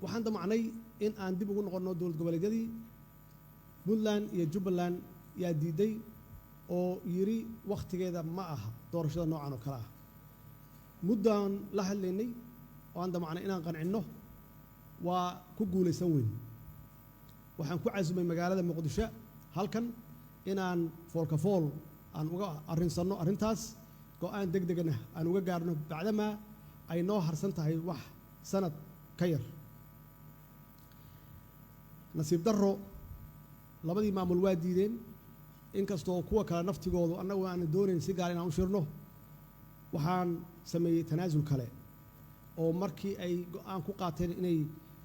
Waxaan damacnay in aan dib ugu noqonno dowlad goboleedyadii. Puntland iyo Jubbaland yaa diiday oo yidhi wakhtigeeda ma aha doorashada noocan oo kale ah. Muddaan la hadlaynay oo aan damacnay inaan qancinno, waa ku guulaysan weyn. Waxaan ku casumay magaalada Muqdisho halkan inaan foolka fool aan uga arrinsanno arrintaas, go'aan deg degna aan uga gaarno, bacdamaa ay noo harsan tahay wax sanad ka yar. Nasiib darro, labadii maamul waa diideen, inkastoo kuwa kale naftigoodu annagu aanan doonayn si gaar inaan u shirno. Waxaan sameeyey tanaasul kale oo markii ay go'aan ku qaateen inay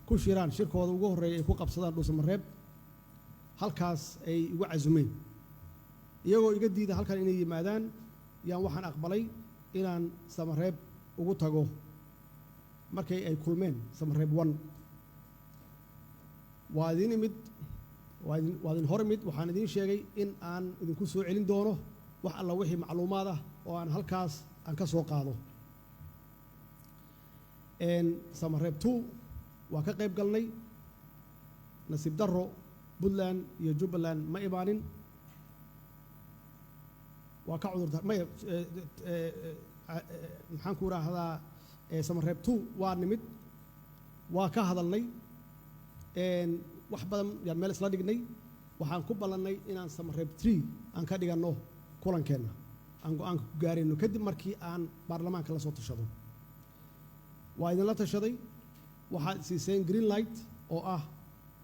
ku shiraan shirkooda ugu horreeya ay ku qabsadaan Dhuusamareeb, halkaas ay igu casumeen. Iyagoo iga diida halkan inay yimaadaan, yaan waxaan aqbalay inaan Samareeb ugu tago markay ay kulmeen Samareeb 1. Waa idin imid, waa idin hor imid. Waxaan idiin sheegay in aan idinku soo celin doono wax alla wixii macluumaad ah oo aan halkaas aan ka soo qaado. Samareeb 2 waa ka qayb galnay. Nasiib darro, Puntland iyo Jubbaland ma imaanin, waa ka cudurda maya. Maxaan ku idhaahdaa, Samareeb 2 waa nimid, waa ka hadalnay, wax badan yaan meel isla dhignay. Waxaan ku ballannay inaan Samareeb 3 aan ka dhiganno kulankeenna aan go'aanka ku gaarayno, kadib markii aan baarlamaanka la soo tashado. Waa idinla tashaday, waxaad siiseen green light oo ah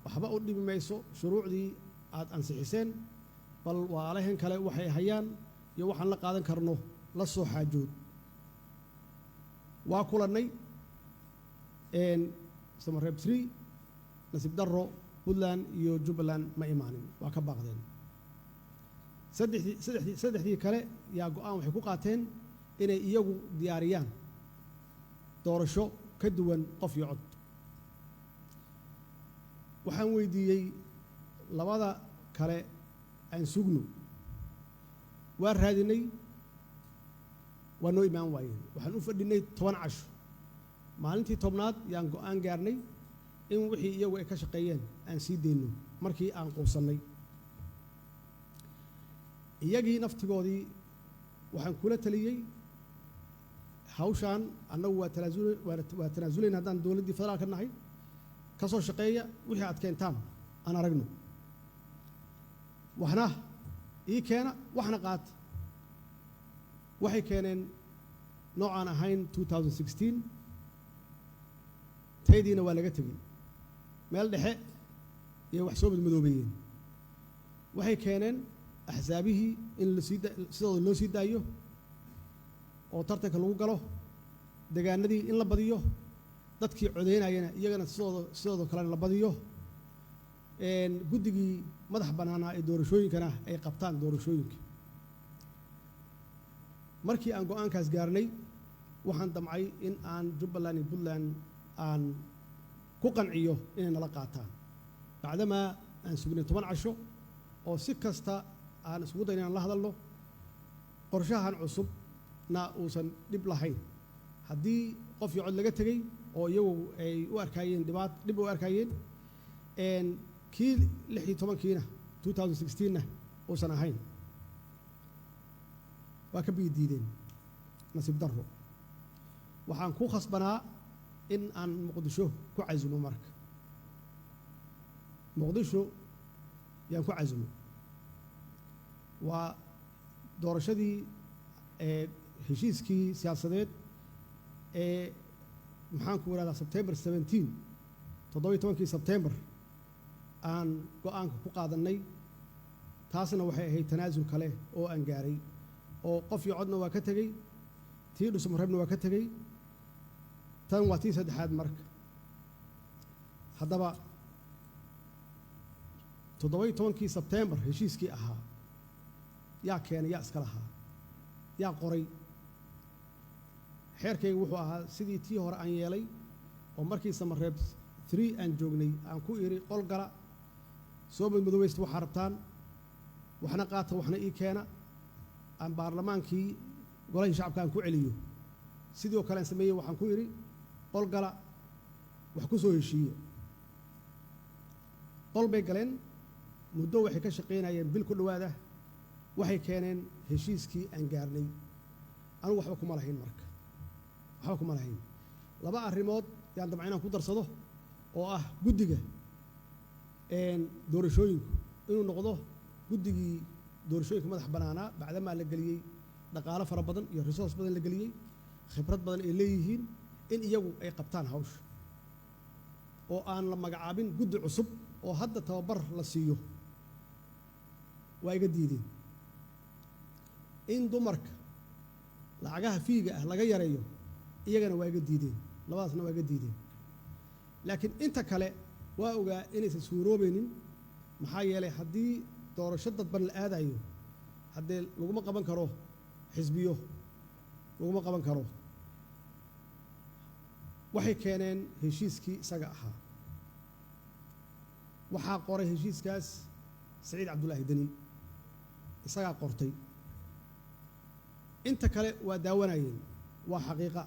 waxba u dhibi mayso shuruucdii aad ansixiseen, bal walaalahan kale waxay hayaan iyo waxaan la qaadan karno la soo xaajood. Waa kulannay Samareeb 3. Nasiib darro, Puntland iyo Jubbaland ma imaanin, waa ka baaqdeen. Saddexdii kale yaa go'aan waxay ku qaateen inay iyagu diyaariyaan doorasho ka duwan qof iyo cod. Waxaan weydiiyey labada kale aan sugno. Waa raadinay, waa noo imaan waayeen. Waxaan u fadhinay 10 casho. Maalintii 10aad yaan go'aan gaarnay in wixii iyagu ay ka shaqeeyeen aan sii dayno. Markii aan quusannay iyagii naftigoodii, waxaan kula taliyey hawshaan annagu waa tanaasulayna haddaan dowladdii federaalka nahay. Ka soo shaqeeya wixii aad keentaan aan aragno, waxna ii keena, waxna qaata. Waxay keeneen noocaan ahayn 2016, taydiina waa laga tegey, meel dhexe iyo wax soo madmadoobeeyeen. Waxay keeneen axsaabihii in lasii sidooda loo sii daayo oo tartanka lagu galo, degaanadii in la badiyo, dadkii codeynayana iyagana sidooda kalena la badiyo, guddigii madax bannaanaa ee doorashooyinkana ay qabtaan doorashooyinka. Markii aan go'aankaas gaarnay, waxaan damcay in aan Jubbaland iyo Puntland aan ku qanciyo inay nala qaataan, bacdamaa aan sugnay 10 casho oo si kasta aan isugu dayn inaan la hadalno, qorshahan cusubna uusan dhib lahayn haddii qof iyo cod laga tegey oo iyagu ay u arkaayeen dhibaat, dhib u arkaayeen, kii 16-kiina 2016-na uusan ahayn. Waa ka biyi diideen. Nasiib darro, waxaan ku khasbanaa in aan Muqdisho ku casumo. Marka Muqdisho yaan ku casumay. Waa doorashadii ee heshiiskii siyaasadeed ee, maxaan ku ihahdaa, September 17, 17-kii Sebtembar aan go'aanka ku qaadannay. Taasna waxay ahayd tanaasul kale oo aan gaaray, oo qof iyo codna waa ka tegey, tii Dhusmareebna waa ka tegey, tan waa tii saddexaad. Marka haddaba 17-kii Sebtembar heshiiskii ahaa yaa keenay, yaa iska lahaa, yaa qoray? Xeerkayga wuxuu ahaa sidii tii hore aan yeelay, oo markii Samareeb 3 aan joognay aan ku idhi qol gala, soo madmadoobaysta waxaa rabtaan, waxna qaata, waxna ii keena, aan baarlamaankii golahii shacabka aan ku celiyo. Sidoo kale aan sameeyey, waxaan ku idhi qol gala. Wax ku soo heshiiye. Qol bay galeen, muddo waxay ka shaqaynayeen bil ku dhowaada. Waxay keeneen heshiiskii aan gaarnay. Anugu waxba kuma lahayn marka, waxba kuma lahayn. Laba arrimood yaan damca inaan ku darsado, oo ah guddiga doorashooyinku inuu noqdo guddigii doorashooyinka madax bannaanaa, bacdamaa la geliyey dhaqaalo fara badan iyo resource badan la geliyey, khibrad badan ay leeyihiin, in iyagu ay qabtaan hawsha oo aan la magacaabin guddi cusub oo hadda tababar la siiyo. Waa iga diideen. In dumarka lacagaha fee-ga ah laga yareeyo, iyagana waa iga diideen. Labadaasna waa iga diideen. Laakiin inta kale waa ogaa inaysan suuroobaynin, maxaa yeelay haddii doorasho dadban la aadayo, haddee laguma qaban karo xisbiyo, laguma qaban karo. Waxay keeneen heshiiskii isaga ahaa. Waxaa qoray heshiiskaas Saciid Cabdulaahi Deni, isagaa qortay. Inta kale waa daawanayeen, waa xaqiiqa.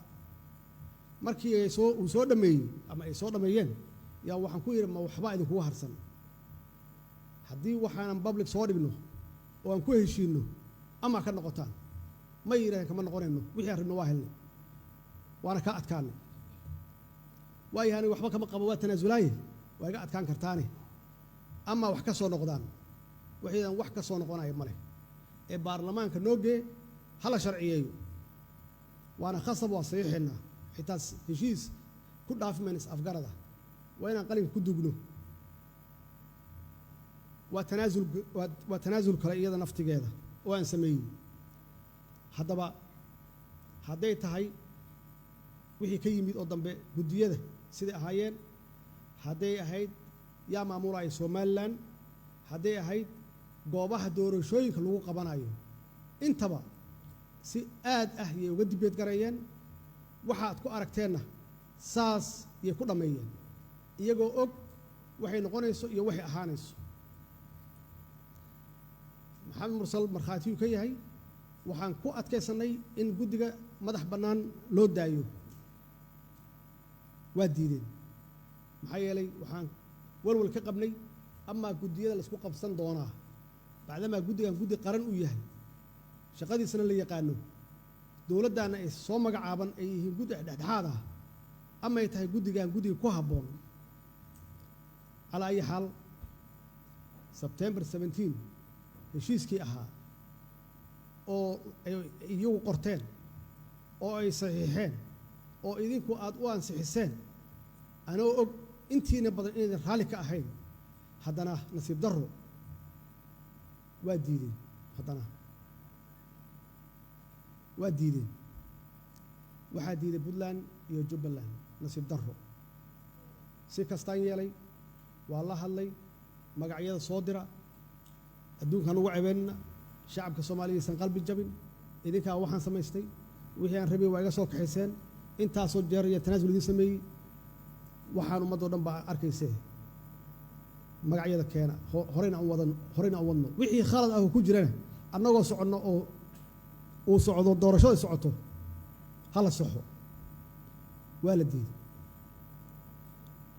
Markii ay soo uu soo dhammeeyey ama ay soo dhammeeyeen, yaa waxaan ku yidhi: "Ma waxbaa idinkugu harsan? Haddii waxaanan public soo dhigno oo aan ku heshiinno, ama ka noqotaan?" Ma yidhahdeen, "Kama noqonayno. Wixii aan rabno waa helnay, waana kaa adkaanay." Waayahay, aniga waxba kama qabo, waa tanaasulaaye, waa iga adkaan kartaane, ama wax ka soo noqdaan. Waxaydan wax ka soo noqonaya ma leh ee baarlamaanka noo gee, hala sharciyeeyo, waana khasab, waa saxiixaynaa. Xitaa heshiis ku dhaafi mayna is afgarada, waa inaan qalinka ku dugno. Waa tanaasul, waa tanaasul kale iyada naftigeeda oo aan sameeyey. Haddaba hadday tahay wixii ka yimid oo dambe guddiyada siday ahaayeen, hadday ahayd yaa maamulaya Somaliland, hadday ahayd goobaha doorashooyinka lagu qabanayo, intaba si aad ah yay uga dibbeed gareeyeen. Waxaad ku aragteenna saas yay ku dhammeeyeen, iyagoo og waxay noqonayso iyo waxay ahaanayso. Maxamed Mursal markhaatiyuu ka yahay. Waxaan ku adkaysannay in guddiga madax bannaan loo daayo, waa diideen. Maxaa yeelay waxaan walwal ka qabnay amaa guddiyada laisku qabsan doonaa, bacdamaa guddigan guddi qaran uu yahay, shaqadiisana la yaqaano, dowladdaanna ay soo magacaaban ay yihiin guddi dhexdhexaad ah, ama ay tahay guddigan guddiga ku habboon. Calaa ayi xaal, Sebtembar 17 heshiiskii ahaa oo ay iyagu qorteen oo ay saxiixeen oo idinku aad u ansixiseen, anoo og intiina badan inaydan raalli ka ahayn, haddana nasiib darro waa diideen. Haddana waa diideen. Waxaa diiday Puntland iyo Jubbaland, nasiib darro. Si kastaan yeelay, waa la hadlay: "Magacyada soo dira, adduunkaan ugu cebeynina, shacabka Soomaaliya aysan qalbi jabin. Idinkaa waxaan samaystay, wixii aan rabay waa iga soo kaxayseen, intaasoo jeer iyo tanaasul idiin sameeyey, waxaan ummadoo dhan baa arkaysee, magacyada keena, horeyna aan wadan, horeyna aan wadno. Wixii khalad ah oo ku jirana, annagoo soconno oo uu socdo, doorashada socoto, hala saxo." Waa la diiday.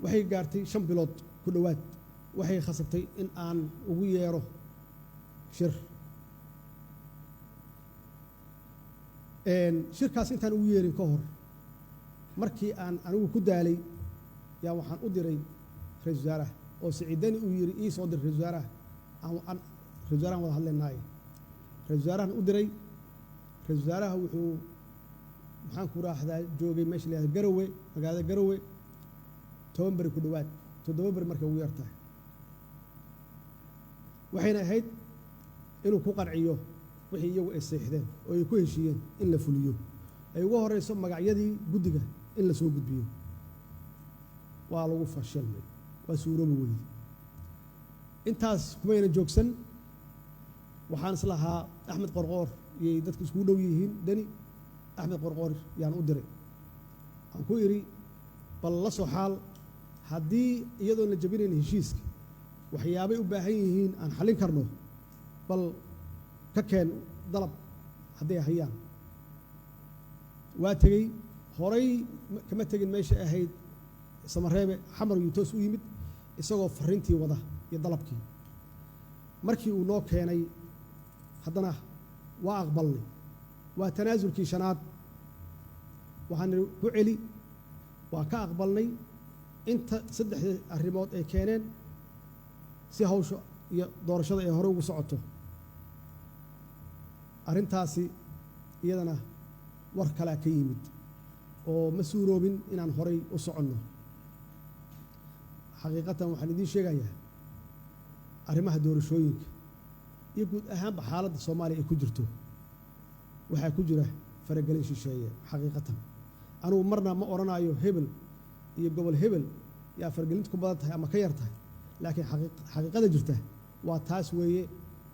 Waxay gaartay 5 bilood ku dhowaad. Waxay khasabtay in aan ugu yeero shir. Shirkaas intaan ugu yeerin ka hor, markii aan anigu ku daalay, yaa waxaan u diray ra-isul wasaaraha, oo Siciidani uu yidhi: "Ii soo dir ra-isul wasaaraha, aan ra-isul wasaarahan wada hadlaynaaye." Ra-isul wasaarahan u diray. Ra-isul wasaaraha wuxuu, maxaan ku raahdaa, joogay meesha la yihahdo Garowe, magaalada Garowe, 10 beri ku dhowaad, 7 beri markay ugu yartahay. Waxayna ahayd inuu ku qanciyo wixii iyagu ay seexdeen oo ay ku heshiiyeen in la fuliyo, ay ugu horeyso magacyadii guddiga in la soo gudbiyo. Waa lagu fashilmay, waa suuroobi weyday. Intaas kumayna joogsan. Waxaan islahaa Axmed Qorqoor iyay dadku iskugu dhow yihiin Deni. Axmed Qorqoor yaan u diray, aan ku idhi: "Bal la soo xaal, haddii iyadoon la jabinayn heshiiska waxyaabay u baahan yihiin aan xallin karno, bal ka keen dalab hadday hayaan." Waa tegey. Horay kama tegin meesha ahayd. Samareebe Xamar yuu toos u yimid, isagoo fariintii wada iyo dalabkii. Markii uu noo keenay haddana waa aqbalnay. Waa tanaasulkii shanaad. Waxaan nidhi, "Ku celi." Waa ka aqbalnay inta saddexdii arrimood ay keeneen si hawsha iyo doorashada ay hore ugu socoto. Arrintaasi iyadana war kalaa ka yimid oo ma suuroobin inaan horay u soconno. Xaqiiqatan, waxaan idiin sheegayaa, arrimaha doorashooyinka iyo guud ahaanba xaaladda Soomaaliya ay ku jirto waxaa ku jira faragelin shisheeye. Xaqiiqatan, anugu marna ma odhanayo hebel iyo gobol hebel yaa faragelintu ku badan tahay ama ka yar tahay, laakiin xaqiiqada jirta waa taas weeye,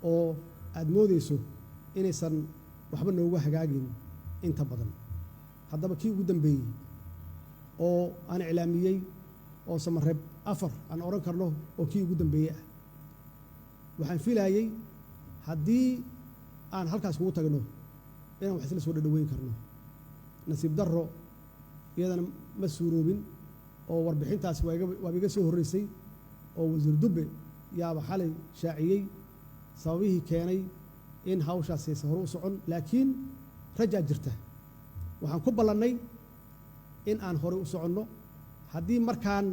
oo aad moodeyso inaysan waxba noogu hagaagin inta badan. Haddaba, kii ugu dambeeyey oo aan iclaamiyey oo Samareeb 4 aan odhan karno oo kii ugu dambeeyey ah, waxaan filaayey haddii aan halkaas kugu tagno inaan wax isla soo dhadhaweyn karno. Nasiib darro, iyadana ma suuroobin, oo warbixintaasi waaba iga soo horreysay, oo Wasiir Dubbe yaaba xalay shaaciyey sababihii keenay in hawshaasi aysan hore u socon. Laakiin rajaa jirta. Waxaan ku ballannay in aan horey u soconno. Haddii markaan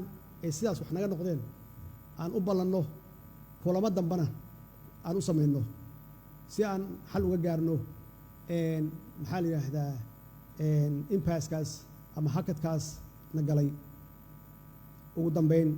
ay sidaas wax naga noqdeen, aan u ballanno kulamo dambana aan u samayno si aan xal uga gaarno, maxaa la yidhaahdaa, impasse kaas ama hakadkaas na galay. Ugu dambayn